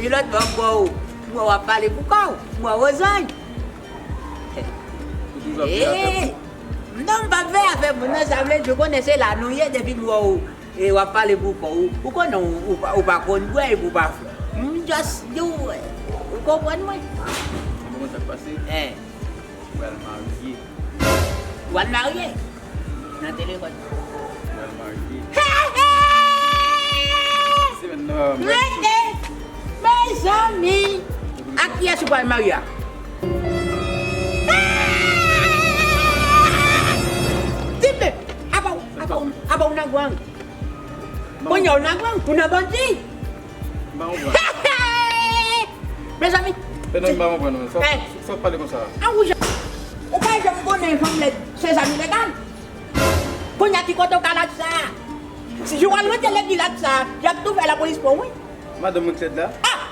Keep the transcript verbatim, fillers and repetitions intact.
Yon lòt bò, m wè w, m wè w ap pale pou kò w, m wè w ozanj. Ou toujou ap fè afè moun. Non, m p ap fè afè moun nan, sa vle di w konnen se la nou ye, depi m wè w, e, w ap pale pou kò w, ou konnen w, ou pa, ou pa konn bwè epi w pa fè. M just di w, ou konprann mwen. Ou konprann sa k pase? Hein. Ou pral marye. Ou al marye? Nan telefòn. Ou pral marye. Semèn nan, rete! Mezanmi! Ak kiyès ou pral marye a? Di m, apa w, apa w, apa w nan gwang? Kounye a w nan gwang, ou nan bandi. M pa konprann. Mezanmi. Fè non, m pa konprann non. Sa, sa w pale konsa? An wouj. Ou pa janm konnen fanm lèd se zam ilegal. Kounye a ki kote w ka laj sa? Si w al rete legliz laj sa, y ap tou fè lapolis pran w, wi. Madanm mwen k lèd la? Ah!